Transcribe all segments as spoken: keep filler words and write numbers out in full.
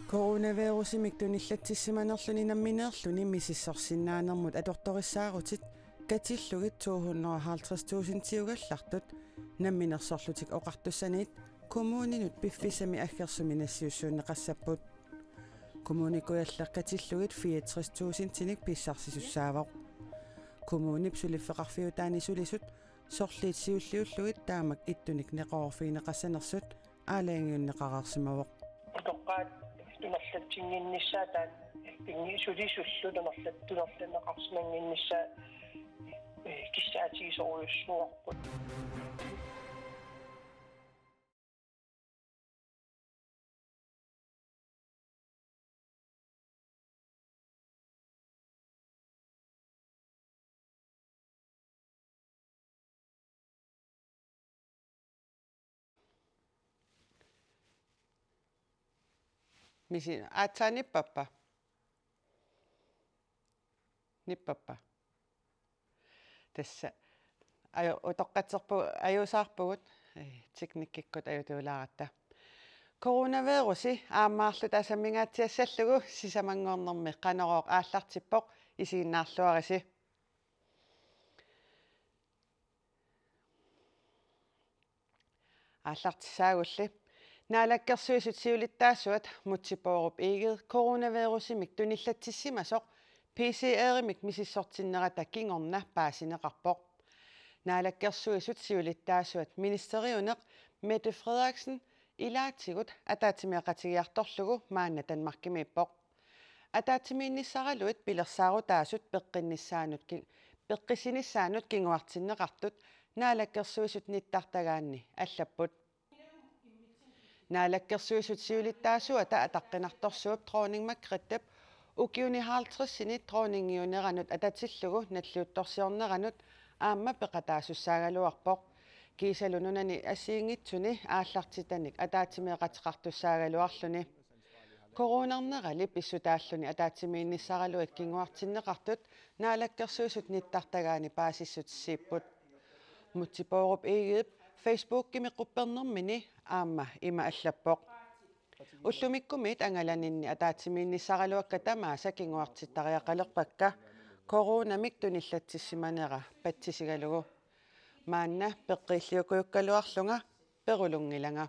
Coronavirusimik tunillatsissimanerluni nammineerluni misissorsinnaanermut atortorissaarutit katillugit to hundrede og halvtreds tusindiugallartut Namminersorlutik Oqartussaniit kommuninut piffissami aggersumi nassiussuunneqassapput. Kommune Kujalleq katillugit fireogtres tusindinik pissarsissussaavoq. Kommunip suliffeqarfiutaani sulisut sorliit siulliullugit taamak ittunik neqeroorfigineqassanersut aalajangiunneqareersimavoq. Utoqqaat tunerlatsinnginnissaat taanna pinngitsoorsuulluni tunerlat-, tunerlanneqarsimannginnissaat, eh, kissaatigisorujussuuarput. Misi-, aatsaat nippappa? Nippappa? Tassa. Aju-, utoqqatserpu-, ajuusaarpugut, eh, teknikkikkut ajutuulaaratta. Coronavirusi aammaarluta sammingaatsiassallugu sisamanngornermi Qanorooq aallartippoq, isiginnaarluarisi. Aallartissaagulli. Naalakkersuisut siulittaasuat Múte Bourup Egede coronavirusimik tunillatsissimasoq P C R-imik misissortinnerata kingorna paasineqarpoq. Naalakkersuisut siulittaasuat ministeriuneq Mette Frederiksen ilaatigut ataatsimeeqatigiartorlugu maanna Danmarkimiippoq. Ataatsimiinnissaraluit pilersaarutaasut peqqinnissaannut ki-, peqqissinissaannut kinguartinneqartut Naalakkersuisut nittartagaanni allapput. Naalakkersuisut siulittaasuata ataqqinartorsuup Dronning Margrethep ukiuni halvtredsini dronningiuneranut atatillugu nalliuttorsiorneranut aamma peqataasussaagaluarpoq. Kiisalu nunani assigiinngitsuni aallartitanik ataatsimeeqateqartussaagaluarluni. Coronarnerali pissutaalluni ataatsimiinnissaraluit kinguartinneqartut Naalakkersuisut nittartagaani paasissutissiipput. Múte Bourup Egedep Facebookimi quppernermini aamma ima allappoq: Ullumikkumiit angalaninni ataatsimiinnissaraluakka tamaasa kinguartittariaqalerpakka coronamik tunillatsissimanera patsisigalugu. Maanna peqqiilliukujukkaluarlunga perulunngilanga.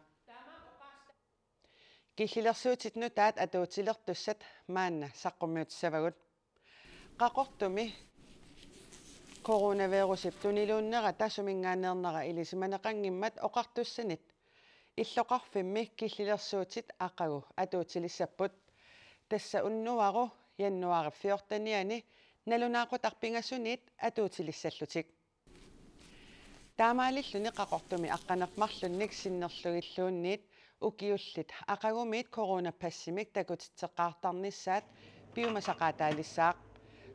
Killilersuutit nutaat atuutilertussat maanna saqqummiutissavagut. Qaqortumi coronavirusip tuniluunnerata suminngaanneernera ilisimaneqanngimmat oqartussanit illoqarfimmi killilersuutit aqagu atuutilissapput. Tassa unnuaru januaarip fjortenianni nalunaaqutaq pingasuniit atuutilissallutik. Taamaalilluni Qaqortumi aqqaneq-marlunnik sinnerlugilluunniit ukiullit aqagumiit coronapassimik takutitseqqaartarnissaat piumasaqaataalissaaq.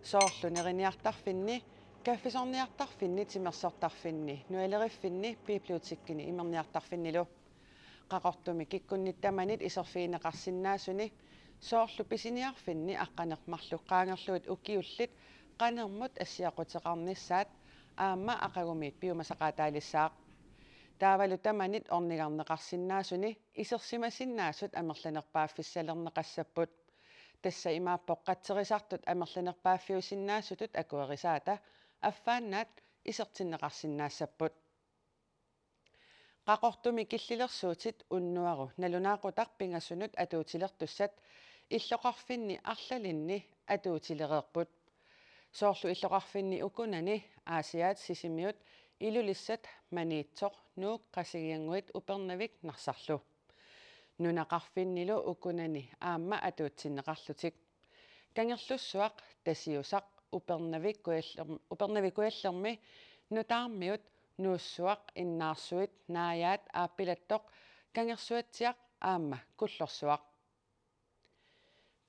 Soorlu neriniartarfinni, kaffisorniartarfinni, timersortarfinni, nualeriffinni, bibliotekkini imerniartarfinnilu. Qaqortumi kikkunnit tamanit iserfigineqarsinnaasuni, soorlu pisiniarfinni aqqaneq-marluk qaangerlugit ukiullit qanermut assiaquteqarnissaat aamma aqagumiit piumasaqaataalissaaq. Taavalu tamanit ornigarneqarsinnaasuni isersimasinnaasut amerlanerpaaffissalerneqassapput. Tassa imaappoq qatserisartut amerlanerpaaffiusinnaasutut akuerisaata affaannaat isertinneqarsinnaassapput. Qaqortumi killilersuutit unnuaru nalunaaqutaq pingasunut atuutilertussat illoqarfinni arlalinni atuutilereerput. Soorlu illoqarfinni ukunani Aasiaat, Sisimiut, Ilulissat, Maniitsoq, Nuuk, Qasigiannguit, Upernavik, Narsarlu. Nunaqarfinnilu ukunani aamma atuutsinneqarlutik. Kangerlussuaq, Tasiusaq, Upernavik Kujallerm-, Upernavik Kujallermi, Nutaarmiut, Nuussuaq, Innaarsuit, Naajaat, Aappilattoq, Kangersuatsiaq aamma Kullorsuaq.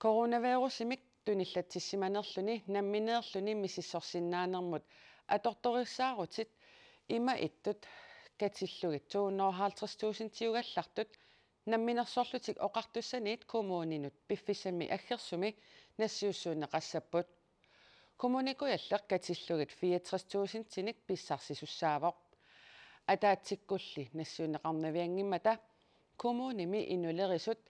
Coronavirusimik tunillatsissimanerluni nammineerluni misissorsinnaanermut atortorissaarutit ima ittut katillugit to hundrede og halvtreds tusindiugallartut Namminersorlutik Oqartussaniit kommuninut piffissami aggersumi nassiussuunneqassapput. Kommune Kujalleq katillugit fireogtres tusindinik pissarsissussaavoq. Ataatsikkulli nassiunneqarnavianngimmata kommunimi inulerisut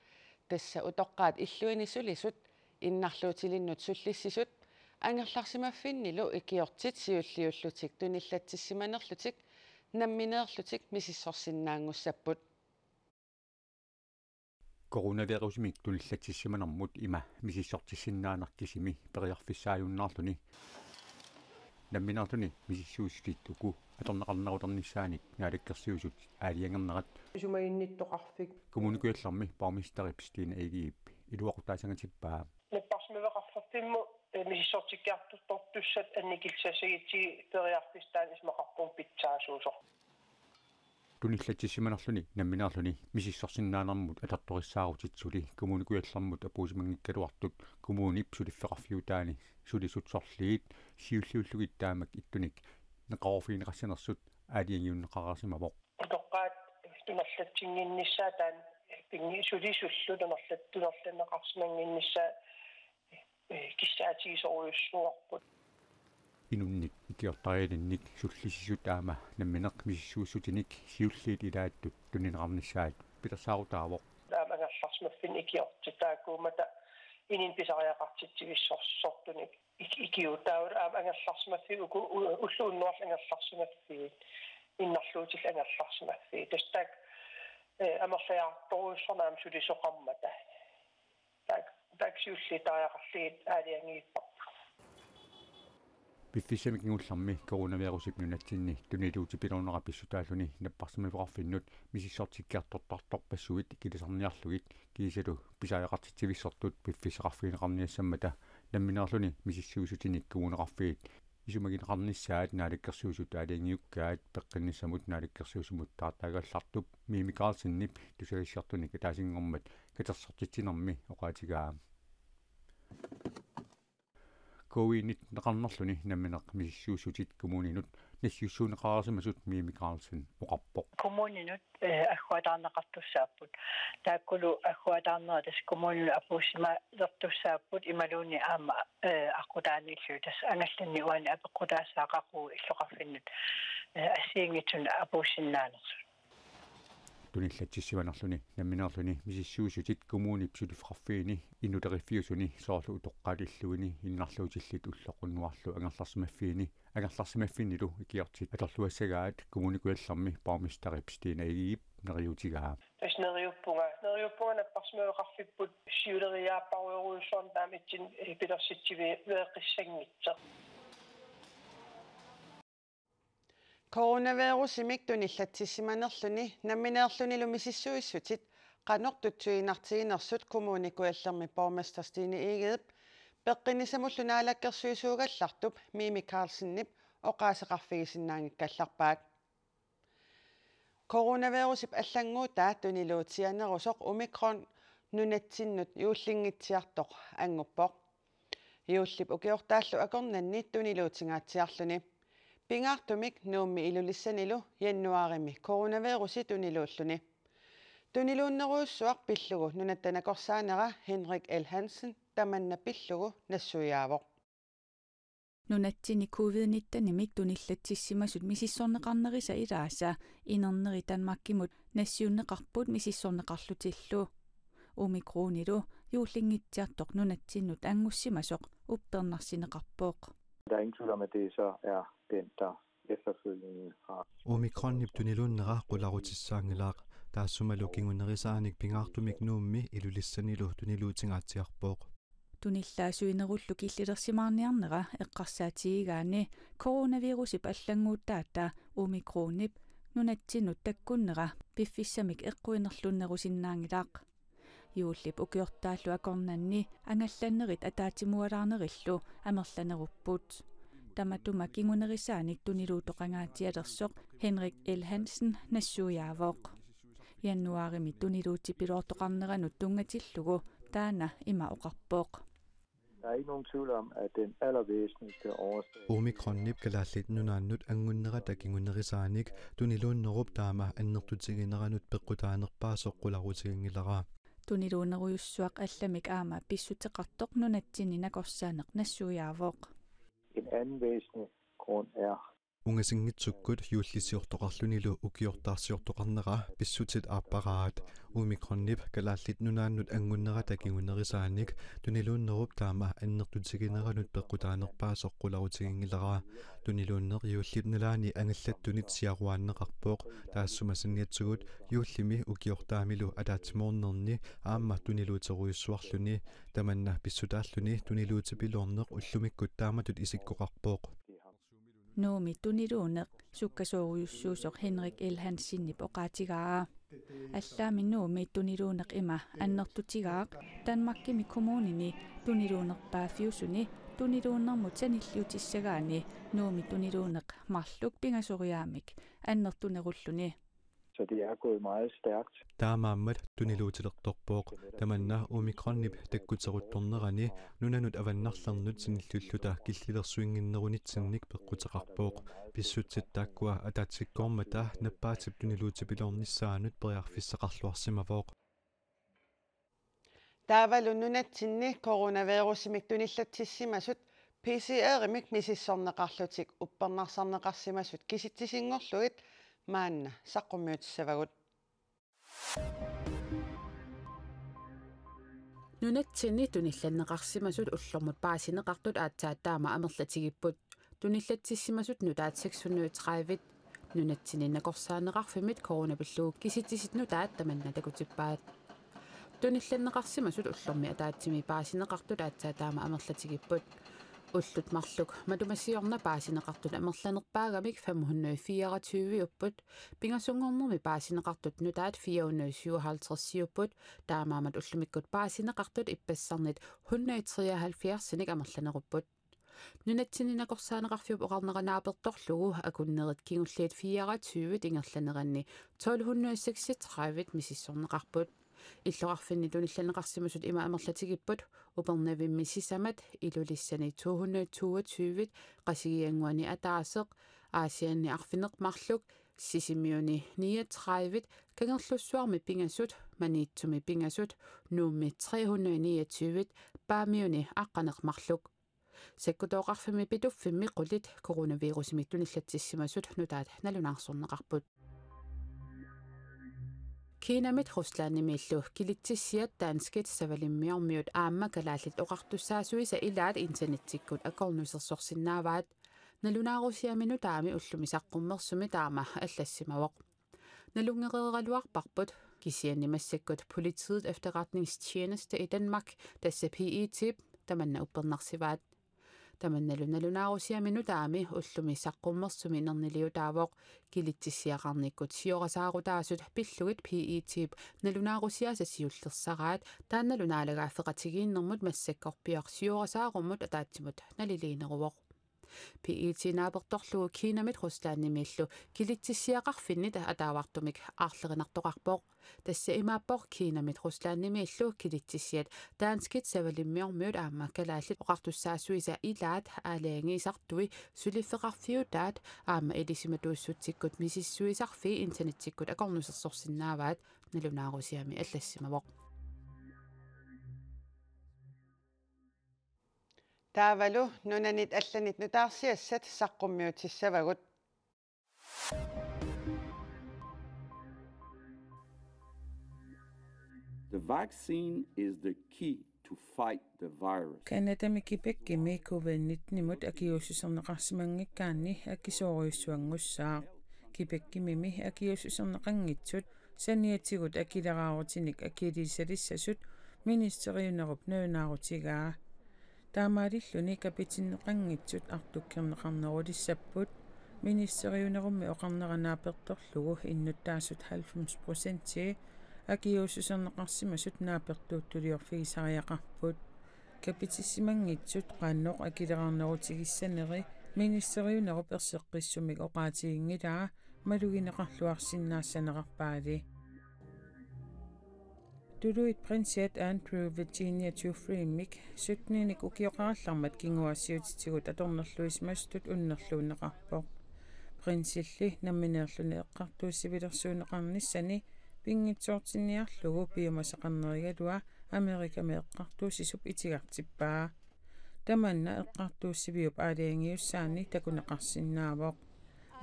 Tassa utoqqaat illuini sulisut, innarluutilinnut sullissisut, angerlarsimaffinnilu ikiortit siulliullutik tunillatsissimanerlutik nammineerlutik misissorsinnaanngussapput. Coronavirusimik tunillatsissimanermut ima misissortissinnaaneq kisimi periarfissaajunnaarluni nammineerluni misissuissutit uku atorneqarnerulernissaanik naalakkersuisut aalajangernerat. Isumaginnittoqarfik. Kommune Kujallermi borgmesterip Stine Egedep iluaqutaassangatippaa. Napparsimaveqarfimmi, eh, misissortikkiartortussat annikillisassagutsigit periarfissaq taanna isumaqarpunga pitsaasuusoq. Tunillatsissimanerluni nammineerluni misissorsinnaanermut atortorissaarutitsuli Kommune Kujallermut apuussimanngikkaluartut kommunip suliffeqarfiutaani sulisut sorliit siulliullugit taamak ittunik neqeroorfigineqassanersut aalajangiunneqareersimavoq. Utoqqaat tunerlatsinnginnissaat taanna pingi sulisullu tunerlat-, tunerlanneqarsimannginnissaa, eh, kissaatigisorujussuuarput. Inunnit ikiortarialinnik sullissisut aamma nammineq misissuissutinik siulliit ilaattut tunineqarnissaat pilersaarutaavoq. Taama angerlarsimaffinnik ikiortit taakkuummata inunnit pisariaqartitsivissorsortunik ik-, ikiuuttaagut aamma angerlarsimaffiit uku u-, ulloq unnuarlu angerlarsimaffiit, innarluutillu angerlarsimaffiit. Tassa taakku, eh, amerliartorujussuarnik aamma sulisoqarmata. Taakku, taakku siulliuttariaqarlugit aalajangiipparput. Piffissami kingullermi coronavirusip nunatsinni tuniluutipiloornera pissutaalluni napparsimaveqarfinnut misissortikkiartortartorpassuit ikilisarniarlugit kiisalu pisariaqartitsivissortut piffissaqarfigineqarniassammata nammineerluni misissuissutinik kommuneqarfiit isumagineqarnissaat naalakkersuisut aalajangiukkaat peqqinnissamut naalakkersuisunut taartaagallartup Mimi Karlsenip tusagassiortunik ataasinngormat katersortitsinermi oqaatigaa. Covid nitteneqarnerluni nammineq misissuissutit kommuninut nassiussuunneqareersimasut Mimi Karlsen oqarpoq. Kommuninut, eh, agguataarneqartussaapput. Taakkulu agguataarnerat tassa kommuninut apuussimalertussaapput imaluunniit aamma, eh, aqqutaaniillugit tassa angallanneq uani apeqqutaassaaq qaqugu illoqarfinnut, eh, assigiinngitsunik apuussinnaanersut. Tunillatsissimanerluni nammineerluni misissuissutit kommunip suliffeqarfiini inuleriffiusuni soorlu utoqqaat illuini innarluutillit ulloq unnuarlu angerlarsimaffiini angerlarsimaffinnilu ikiortit atorluassagaat Kommune Kujallermi borgmesterip Stine Egedep neriuutigaa. Tassa neriuppunga, neriuppunga napparsimaveqarfipput siuleriaapparujorujussuarnik taama ittunik, eh, pilersitsissueqqissanngitsoq. Coronavirusimik tunillatsissimanerluni nammineerlunilu misissuissutit qanoq tutsuiginartiginersut Kommune Kujallermi borgmester Stine Egedep peqqinnissamullu naalakkersuisuugallartup Mimi Karlsenip oqaaseqarfigisinnaanngikkallarpaat. Coronavirusip allannguutaa tuniluutianerusoq omikron nunatsinnut juullinngitsiartoq annguppoq. Juullip ukiortaallu akornanni tuniluutingaatsiarluni. Pingaartumik Nuummi Ilulissanilu januaarimi coronavirusi tuniluulluni. Tuniluunnerujussuaq pillugu nunatta nakorsaanera Henrik L. Hansen tamanna pillugu nassuiaavoq. Nunatsinni covid nittenimik tunillatsissimasut misissorneqarnerisa ilaasa inerneri Danmarkimut nassiunneqarput misissorneqarlutillu. Omikronilu juullinngitsiartoq nunatsinnut anngussimasoq uppernarsineqarpoq. Der er ingen tvivl om, at det så er den, der efterfølgende har. Omikronip tuniluunnera qularutissaanngilaq, taassumalu kingunerisaanik pingaartumik Nuummi Ilulissanilu tuniluutingaatsiarpoq. Tunillaasuinerullu killilersimaarniarnera eqqarsaatigigaanni coronavirusip allannguutaata omikronip nunatsinnut takkunnera piffissamik eqquinerlunnerusinnaanngilaq. Juullip ukiortaallu akornanni angallannerit ataatsimualaarnerillu amerlanerupput. Tamatuma kingunerisaanik tuniluutoqangaatsialersoq Henrik L. Hansen nassuiaavoq. Januaarimi tuniluutipiloortoqarneranut tunngatillugu taanna ima oqarpoq. Der er ikke nogen tvivl om, at den allervæsentligste årsag. Omikronip Kalaallit Nunaannut anngunnerata kingunerisaanik tuniluunnerup taama annertutigineranut peqqutaanerpaasoq qularutiginngilara. Tuniluunnerujussuaq allamik aamma pissuteqartoq nunatsinni nakorsaaneq nassuiaavoq. En anden væsentlig grund er Ungasinngitsukkut juullisiortoqarlunilu ukiortaarsiortoqarnera pissutsit aapparaat. Omikronip Kalaallit Nunaannut angunnerata kingunerisaanik tuniluunnerup taama annertutigineranut peqqutaanerpaasoq qularutiginngilara. Tuniluunneq juullip nalaani angallattunit siaruaanneqarpoq. Taassuma saniatigut juullimi ukiortaamilu ataatsimoornerni aamma tuniluuterujussuarluni. Tamanna pissutaalluni tuniluutipiloorneq ullumikkut taamatut isikkoqarpoq. Nuummi tuniluunneq sukkasoorujussuusoq Henrik L. Hansenip oqaatigaa. Allaammi Nuummi tuniluunneq ima annertutigaaq Danmarkimi kommunini tuniluunnerpaaffiusuni tuniluunnermut sanilliutissagaanni Nuummi tuniluunneq marluk pingasoriaammik annertunerulluni. Så det er gået meget stærkt. Taamaammat tuniluutilertorpoq. Tamanna omikronip takkuteruttornerani nunanut avannarlernut sanilliulluta killilersuinnginnerunitsinnik peqquteqarpoq. Pissutsit taakkua ataatsikkoormata nappaatip tuniluutipiloornissaanut periarfissaqarluarsimavoq. Taavalu nunatsinni coronavirusimik tunillatsissimasut P C R-imik misissorneqarlutik uppernarsarneqarsimasut kisitsisinngorlugit maanna saqqummiutissavagut. Nunatsinni tunillanneqarsimasut ullormut paasineqartut aatsaat taama amerlatigipput. Tunillatsissimasut nutaat seks hundrede og tredive. Nunatsinni nakorsaaneqarfimmit corona pillugu kisitsisit nutaat tamanna takutippaat. Tunillanneqarsimasut ullormi ataatsimi paasineqartut aatsaat taama amerlatigipput. Ullut marluk matuma siorna paasineqartut amerlanerpaagamik fem hundrede fireogtyve-upput, pingasunngornermi paasineqartut nutaat fire hundrede syvoghalvtreds-iupput, taamaammat ullumikkut paasineqartut ippassarnit hundrede treoghalvfjerds-inik amerlanerupput. Nunatsinni nakorsaaneqarfiup oqarnera naapertorlugu akunnerit kingulliit fireogtyve ingerlaneranni tolv hundrede seksogtredive misissorneqarput. Illoqarfinni tunillanneqarsimasut ima amerlatigipput: Upernavimmi sisamat, Ilulissani to hundrede toogtyve, Qasigiannguani ataaseq, Aasianni arfineq-marluk, Sisimiuni niogtredive, Kangerlussuarmi pingasut, Maniitsumi pingasut, Nuummi tre hundrede niogtyve, Paamiuni aqqaneq-marluk. Sakkutooqarfimmi Pituffimmi qulit coronavirusimik tunillatsissimasut nutaat nalunaarsorneqarput. Kinamit Ruslandimiillu kilitsissiat danskit savalimmiormiut aamma kalaallit oqartussaasuisa ilaat internettikkut akornusersorsinnaavaat. Nalunaarusiami nutaami ullumi saqqummersumi taama allassimavoq. Nalunngereeraluarparput, kisianni massakkut Politiets Efterretningstjeneste i Danmark, tassa P E T-p, tamanna uppernarsivaat. Tamannalu nalunaarusiami nutaami ullumi saqqummersumi nerniliutaavoq. Kilitsissiaqarnikkut siorasaarutaasut pillugit P E T-p nalunaarusiaasa siullersaraat, taannalu naalagaaffeqatigiinnermut massakkorpiaq siorasaarummut ataatsimut naliliineruvoq. P E T naapertorlugu Kinamit Ruslandimiillu kilitsissiaqarfinnit ataavartumik aarlerinartoqarpoq. Tassa imaappoq Kinamit Ruslandimiillu kilitsissiat danskit savalimmiormiut aamma kalaallit oqartussaasuisa ilaat aalajangiisartui suliffeqarfiutaat aamma ilisimatuussutsikkut misissuisarfii internettikkut akornusersorsinnaavaat, nalunaarusiami allassimavoq. Taavalu nunanit allanit nutaarsiassat saqqummiutissavagut. The vaccine is the key to fight the virus. Canadami Quebecimi covid nitten-imut akiuussuserneqarsimanngikkaanni akisoorujussuanngussaaq. Quebecimimi akiuussuserneqanngitsut saniatigut akileraarutinik akiliisalissasut ministeriunerup nalunaarutigaa. Taamaalilluni kapitinneqanngitsut artukkerneqarnerulissapput. Ministeriunerummi oqarnera naapertorlugu innuttaasut halvfems procentii akiuussuserneqarsimasut naapertuuttuliorfigisariaqarput. Kapitissimanngitsut qanoq akileraarnerutigissaneri ministeriunerup erseqqissumik oqaatiginngilaa, malugineqarluarsinnaassanerarpaali. Tuluit prinsiat Andrew Virginia Jeffrey-mik sytteninik ukioqarallarmat kinguaassiuutitigut atornerluisimasutut unnerluunneqarpoq. Prinsilli nammineerluni eqqartuussivilersuunneqarnissani pinngitsoortinniarlugu piumasaqarnerigalua Amerikami eqqartuussisup itigartippaa. Tamanna eqqartuussiviup aalajangiussaani takuneqarsinnaavoq.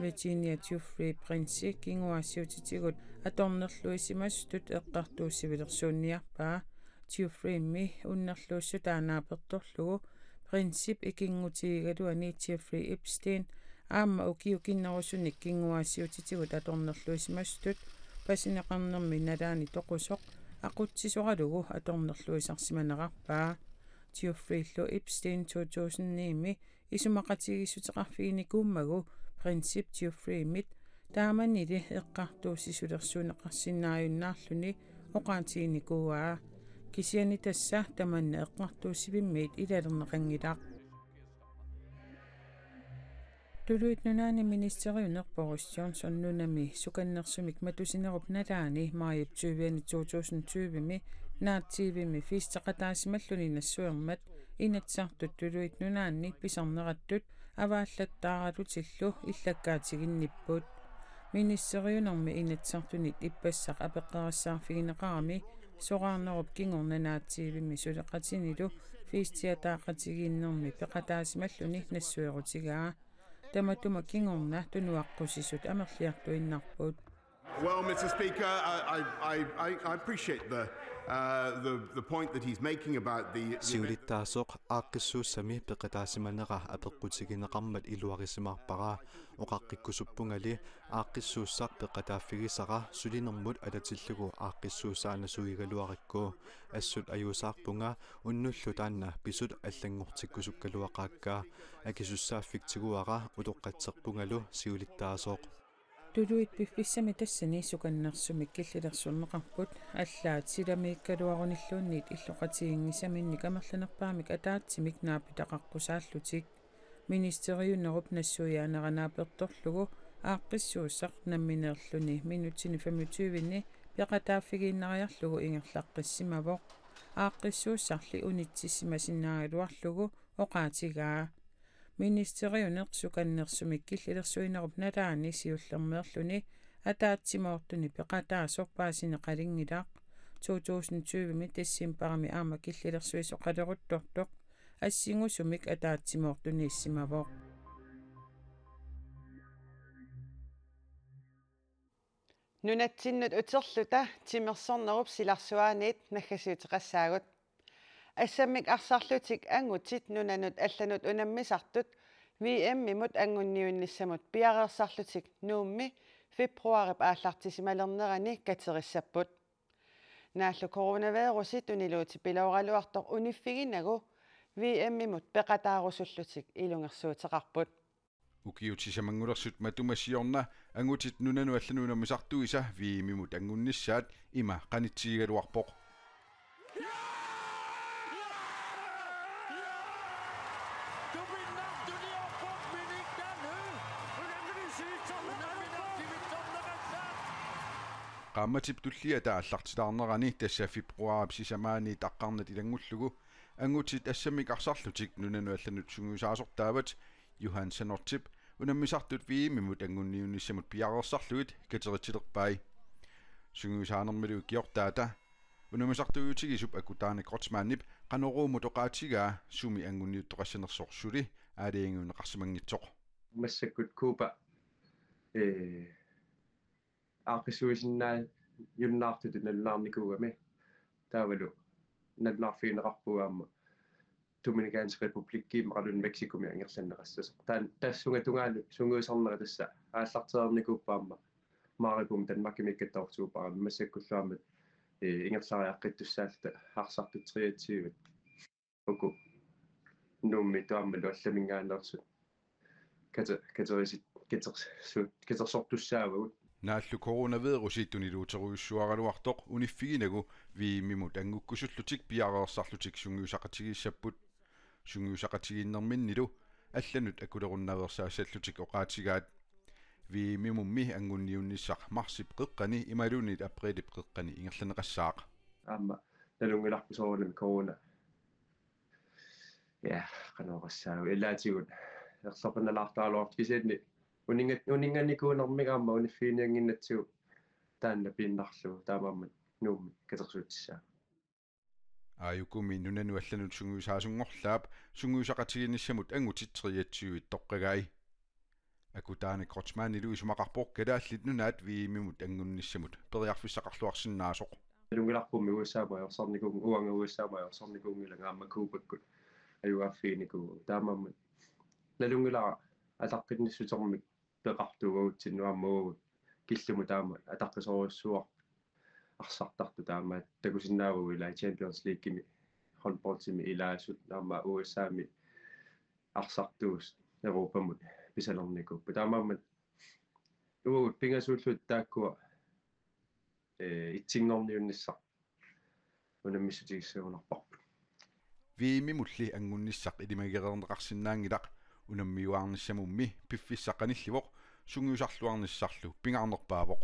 Virginia Giuffre Prince kinguaassiuutitigut atornerluisimasutut eqqartuussivilersuunniarpaa. Giuffremi unnerluussutaa naapertorlugu Princip ikinngutigigaluani Jeffrey Epstein aamma ukiukinnerusunik kinguaassiuutitigut atornerluisimasutut pasineqarnermi nalaani toqusoq aqutsisoralugu atornerluisarsimanerarpaa. Giuffrellu Epstein to tusind ni-mi isumaqatigiissuteqarfiginikuummagu Princip Giuffremit taamanili eqqartuussisulersuunneqarsinnaajunnaarluni oqaatiginikuuaa. Kisianni tassa tamanna eqqartuussivimmiit ilalerneqanngilaq. Tuluit Nunaanni ministeriuneq Boris Johnson nunami sukannersumik matusinerup nalaani maajip tyve-ani to tusind tyve-mi naatsiivimmi festeqataasimalluni nassuermat Inatsisartut Tuluit Nunaanni pisarnerattut avaallattaaralutillu illakkaatiginnipput. Ministeriunermi Inatsisartunit ippassaq apeqqarissaarfigineqarami soraarnerup kingorna naatsiivimmi suleqatinilu festiataaqatigiinnermi peqataasimalluni nassuerutigaa. Tamatuma kingorna tunuaqqusisut amerliartuinnarput. Well, Mister Speaker, I, I, I, I appreciate the, uh, the, the point that he's making about the, the Siulittaasoq aaqqissuussami peqataasimanera apeqqutigineqarmat iluarisimaarpara. Oqaqqikkusuppungali aaqqissuussaq peqataaffigisara sulinermut atatillugu aaqqissuussaanasuigaluarakku. Assut ajuusaarpunga unnullu taanna pisut allanngortikkusukkaluaqaakka. Akisussaaffiksiguara utoqqatserpungalu siulittaasoq. Tuluit piffissami tassani sukannersumik killilersorneqarput allaat silamiikkaluarunilluunniit illoqatiginngisaminnik amerlanerpaamik ataatsimik naapitaqaqqusaallutik. Ministeriunerup nassuiaanera naapertorlugu aaqqissuussaq nammineerluni minutsini femogtyve-ni peqataaffigiinnariarlugu ingerlaqqissimavoq. Aaqqissuussarli unitsissimasinnaagaluarlugu oqaatigaa. Ministeriuneq sukannersumik killilersuinerup nalaani siullermeerluni ataatsimoortuni peqataasoq paasineqalinngilaq. To tusind tyve-mi decembarimi aamma killilersuisoqaleruttortoq assingusumik ataatsimoortuniissimavoq. Nunatsinnut uterluta timersornerup silarsuaaniit naggasiuteqassaagut. Assammik arsarlutik angutit nunanut allanut unammisartut V M-imut anguniunnissamut piareersarlutik Nuummi februaarip aallartisimalernerani katerissapput. Naallu coronavirusi tuniluutipilooraluartoq uniffiginagu V M-imut peqataarusullutik ilungersuuteqarput. Ukiut sisamanngulersut matuma siorna angutit nunanut allanut unammisartuisa V M-imut angunnissaat ima qanitsigigaluarpoq. Qaammatip tulliata aallartilaarnerani tassa februaarip sisamaani taqqarnat ilanngullugu angutit assammik arsarlutik nunanut allanut sungiusaasortaavat Johan Sanortip unammisartut V M-imut anguniunnissamut piareersarlugit kateritsilerpai. Sungiusaanermilu ikiortaata unammisartuutigisup Akutaana Kreutzmannip Qanoruumut oqaatigaa sumi anguniuttoqassanersoq suli aalajangiunneqarsimanngitsoq. Massakkut Cuba, ee, aaqqissuisinnaajunnaartutut nalunaarnikuugami. Taavalu nalunaarfigineqarpugut aamma Dominikansk Republikki imaluunniit Mexicomi ingerlanneqassasoq. Taanna tassunga tungaanut sungiusarnera tassa aallartereernikuupput aamma maaripumi Danmarkimiikkatta oktobarimi massakkullu aamma, ee, ingerlariaqqittussaalluta arsartut treogtyve uku Nuummi taamaalu allaminngaanneersut kate-, katerisit-, katersu-, katersortussaavagut. Naallu coronavirusi tuniluuterujussuaraluartoq uniffiginagu V M-imut angukkusullutik piareersarlutik sungiusaqatigiissapput. Sungiusaqatigiinnerminnilu allanut akulerunnaveersaassallutik oqaatigaat. V M-imummi anguniunnissaq marsip qeqqani imaluunniit apriilip qeqqani ingerlanneqassaaq. Aamma nalunngilarput soorunami corona. Ja, qanoq oqassaanga. Ilaatigut erloqinalaartaraluartoq kisianni uninngat-, uninnganikuunermik aamma uniffiginiannginnatsigu taanna piinnarlugu taamaammat Nuummi katersuutissaaq. Aajukumi nunanut allanut sungiusaasunngorlaap sungiusaqatigiinnissamut angutit treogtyve toqqagai. Akutaanik Kreutzmannilu isumaqarpoq Kalaallit Nunaat V M-imut anngunnissamut periarfissaqarluarsinnaasoq. Nalunngilarpummi U S A-mut ajorsarnikuunngilanga, uanga U S A-mut ajorsarnikuunngilanga aamma Cubakkut ajugaaffiginikuuara. Taamaammat nalunngilara ataqqinnissutermik peqartuugatsinnut aamma uagut killumut taama ataqqisorujussuuarput arsartartut, taama takusinnaavagut ilaa Champions Leaguemi håndboldimi ilaasut aamma U S A-mi arsartuusut Europamut pisalernikuupput. Taamaammat uagut pingasuulluta taakkua, eh, itsinngorniunnissaq unammissutigissagunarparput. V M-imulli anngunnissaq ilimagereerneqarsinnaanngilaq, unammiuaarnissamummi piffissaq qanillivoq, sungiusarluarnissarlu pingaarnerpaavoq.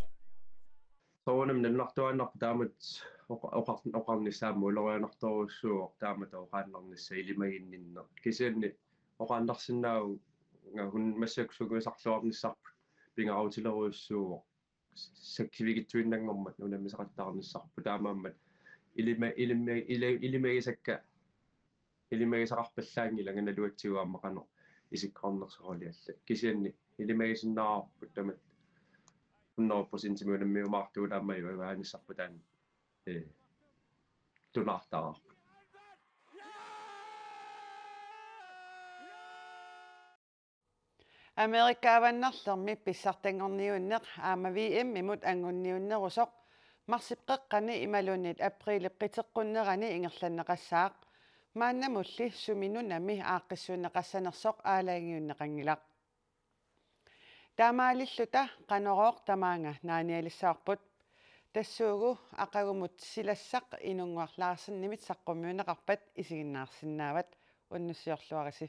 Soorunami nalunartuaannarpoq taamatut oqa-, oqar-, oqarnissaq aamma ulorianartorujussuuvoq taamatut oqaannarnissaq ilimaginninneq. Kisianni oqaannarsinnaavunga, una massakkut sungiusarluarnissarput pingaarutilerujussuuvoq. Sakkivigitsuinnanngormat unammisaqattaarnissarput, taamaammat ilima-, ilima-, ili-, ilimagisakka, ilimagisaqarpallaanngilanga nalugatsigu aamma qanoq isikkoqarnersoq rolle allat. Kisianni ilimagisinnaavarput tamatta hundrede procentimik unammiumaartugut aamma ajugaanissarput taanna, eh, tunaartaraarput. Amerika avannarlermi pissartanngorniunneq aamma V M-imut anngunniunnerusoq marsip qeqqani imaluunniit apriilip qiteqqunnerani ingerlanneqassaaq. Maannamulli sumi nunami aaqqissuunneqassanersoq aalajangiunneqanngilaq. Taamaalilluta Qanorooq tamaanga naanialissavarput. Tassuugu aqagumut silassaq Inunnguaq Larsenimit saqqummiunneqarpat isiginnaarsinnaavat. Unnussiorluarisi.